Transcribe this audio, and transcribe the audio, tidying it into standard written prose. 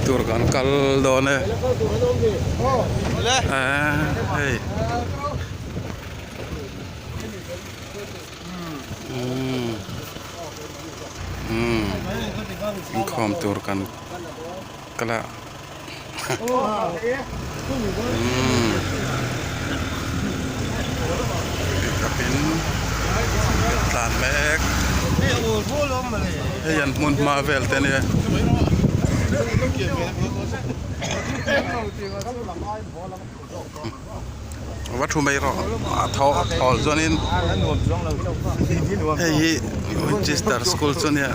Tur kan kal dawn e eee hei umm umm inkhawm tur kan kal a umm pickup in kan tlan mek hei an hmun hma vel te ania. Va thu mai rawh a thaw thawl chuanin hei hi Winchester school chu ania.